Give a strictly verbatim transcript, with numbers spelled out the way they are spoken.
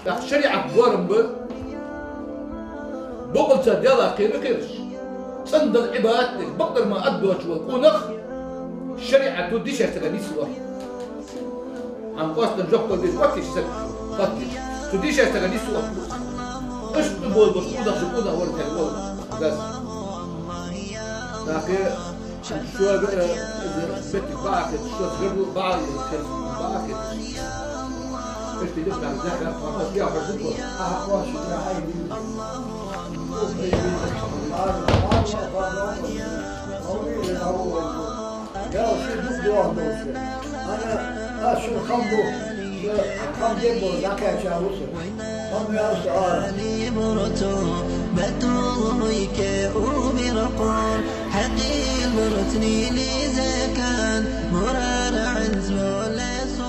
ТӀаккха шариӀат боарам ба, бокъонца Даьлах кхера кхераш, цӀена дола Ӏибадат деш, бакъдар ма аддоаца вола къонах, шариӀато дийшача сага нийсвалар. Ӏа къоастам жоп деш, оттаеш саг, оттаеш. Цо дийшача сага нийсвалар. Иштта бола къонах, къонах вар тера вола дас. ТӀаккха шуга, э, из моттиг бакъахьа, шуга гаргало бакъахьа, бакъахьа. Иштта дика нах захар, тхона я хазуко. Даьла ший дукха дуа долча. Ана, аз шуга хам ду, хам дергдолаш дӀакхаьча вусар. Хам яр со ара. Либрото, бетул хуйке у биркъор, хьакъил буртни лизекан, мурара анзо лесо.